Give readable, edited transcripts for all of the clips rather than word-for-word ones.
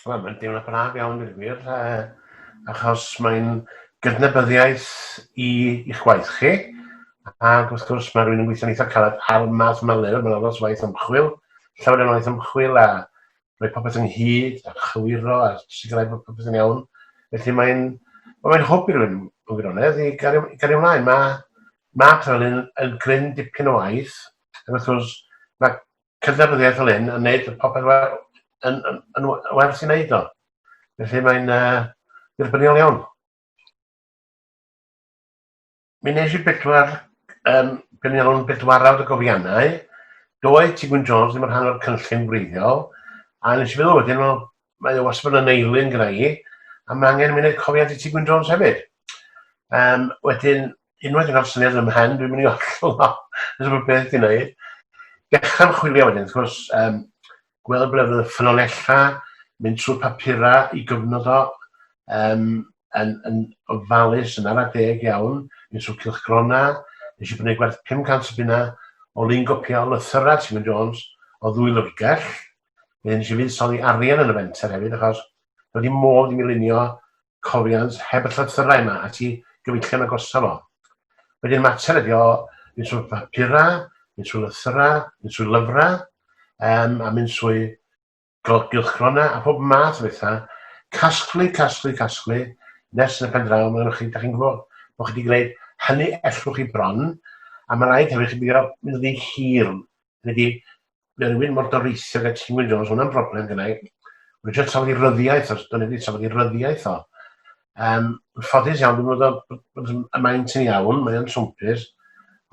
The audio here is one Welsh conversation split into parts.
Wel, mae'n deimlad braf iawn, dweud y gwir, achos mae'n gydnabyddiaeth i i'ch gwaith chi, ac wrth gwrs mae rhywun yn gweithio'n eitha caled ar math yma lyfr, mae'n lot o waith ymchwil, llawer iawn o waith ymchwil a rhoi popeth ynghyd a chywiro a sicrhau bod popeth yn iawn. Felly mae'n mae'n hwb i rywun mewn gwirionedd i gario, i gario ymlaen. Mae, mae pethau fel hyn yn gryn dipyn o waith, ac wrth gwrs mae cydnabyddiaeth fel hyn yn neud popeth yn, yn, yn werth i wneud o. Felly mae'n dderbyniol iawn. Mi wnes i bedwar, um, be ni'n alw'n bedwarawd o gofiannau. Doedd Ti Gwyn Jones ddim yn rhan o'r cynllun gwreiddiol, a nes i feddwl wedyn, wel, mae o wastad yn eilun gyda i, a mae angen i mi wneud cofiant i Ti Gwyn Jones hefyd. Um, wedyn, unwaith yn cael syniad yn ymhen, dwi'n mynd i ollwng o. Nes bod beth i'n neud. Dechrau'n chwilio wedyn, wrth gwrs, um, gweld ble oedd y ffynonellau, mynd trwy'r papurau i gyfnod o, um, yn, yn ofalus, yn ara deg iawn, mynd trwy cylchgrona, nes i brynu gwerth 500 o bunna o lun gopia o lythyrau Simon Jones o ddwy lyfrgell. Wedyn nes i fuddsoddi arian yn y fenter hefyd, achos doedd dim modd i mi lunio cofiant heb y llythyrau yma at i gyfeillion agosaf o. Wedyn mater ydi o mynd trwy papurau, mynd trwy lythyrau, mynd trwy lyfrau, um, a mynd trwy gylchgronau a pob math o bethau. Casglu, casglu, casglu, nes yn y pen draw, mae chi, da chi'n gwybod bod chi wedi gwneud hynny ellwch chi bron, a mae rhaid hefyd chi beidio mynd yn rhy hir. Hynny ydi, mae rhywun mor doreithiog â Ti Wyn Jones, hwnna'n broblem gynna i. Mae'n eisiau trafod i ryddiaeth, os do'n i wedi trafod i ryddiaeth o. Um, yn ffodus iawn, dwi'n meddwl bod y maint yn iawn, mae o'n swmpus,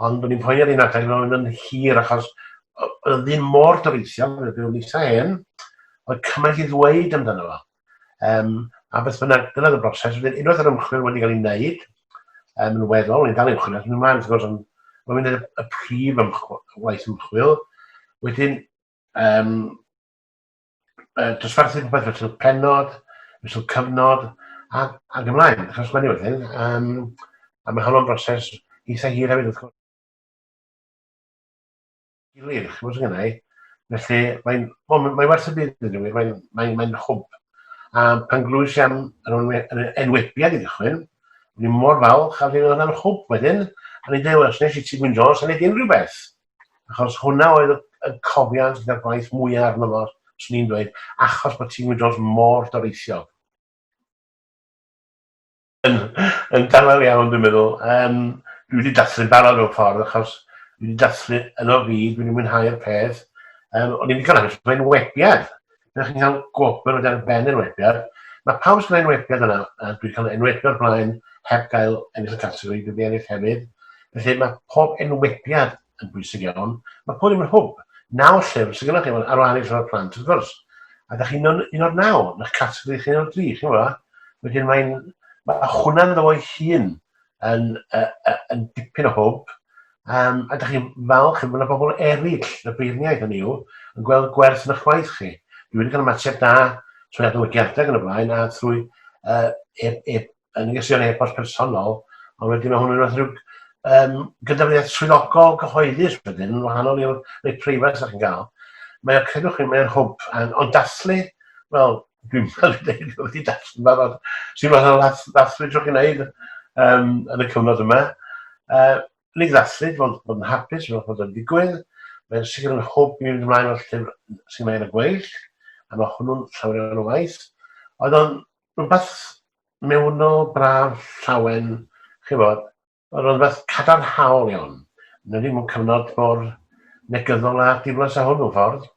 ond o'n i'n poeni ar un adeg, mae'n mynd yn hir achos oedd ddim mor doreithiog, oedd o'n eitha hen, oedd cymaint i ddweud amdano fo. Um, a beth bynnag, dyna y broses. Wedyn, unwaith yr ymchwil wedi cael ei wneud, um, yn weddol, ni'n dal i ymchwilio, dwi'n ymlaen, wrth gwrs, ond mae'n mynd y prif ymchwil, waith ymchwil. Wedyn, um, dosbarthu popeth fesul penod, fesul cyfnod, a, ac ymlaen, achos sgwennu wedyn. Um, a mae honno'n broses eitha hir hefyd, wrth gwrs. Gilydd, ch'mod sy'n gynna i. Felly mae'n wel mae'n werth y byd yn wir, mae'n mae'n mae'n hwb. A pan glywais i am yr enwe- yr enwebiad i gychwyn, o'n i mor falch a wedyn oedd hwnna'n hwb wedyn, a o'n i'n dweud, wel, os nes i Ti Gwyn Jones, a wneud unrhyw beth. Achos hwnna oedd y, y cofiant gyda'r gwaith mwyaf arno fo, swn i'n dweud, achos bod Ti Gwyn Jones mor doreithiog. Yn, yn dawel iawn, dwi'n meddwl. Um, dwi wedi dathlu'n barod mewn ffordd, achos dwi wedi dathlu yno fi, dwi wedi mwynhau'r peth. Um, o'n i'n ddigon hapus bod enwebiad. Byddwch chi'n cael gwobr o dan ben enwebiad. Mae pawb sy'n cael enwebiad yna, a dwi'n cael enwebiad o'r blaen heb gael ennill y categori, dwi wedi ennill hefyd. Felly mae pob enwebiad yn bwysig iawn. Mae pob dim yn hwb. Naw llyfr sydd gennych chi ar wahân i llyfr plant, wrth gwrs. A da chi'n un o'r naw, na'ch categori chi'n un o'r dri, chi'n gwybod? Wedyn mae'n, mae hwnna'n ddo o'i hun yn, uh, uh, yn dipyn o hwb. Um, a da chi'n falch bod yna bobl eraill, y beirniaid hynny yw, yn gweld gwerth yn eich gwaith chi. Dwi wedi cael ymateb da trwy adolygiadau ac yn y blaen, a trwy uh, e, e, y negeseuon e-bost personol, ond wedyn mae hwn yn fath rhyw um, gydnabyddiaeth swyddogol gyhoeddus wedyn, yn wahanol i'r rei preifat ydych chi'n gael. Mae o'n, credwch chi, mae o'n hwb, ond dathlu, wel, dwi'n meddwl dweud wedi dathlu'n barod, sy'n fath o ddathlu trwy chi wneud um, yn y cyfnod yma. Uh, Ni ddathlu, bod, bod yn hapus, fel bod o'n digwydd. Mae'n sicr yn hwb i fynd ymlaen o'r llyfr sy'n mae yn y gweill, a mae hwnnw'n llawer iawn o waith. Oedd o'n rhywbeth mewnol, braf, llawen, chi'n bod, oedd o'n rhywbeth cadarnhaol iawn. Yn enwedig mewn cyfnod mor negyddol a diflas â hwn mewn ffordd.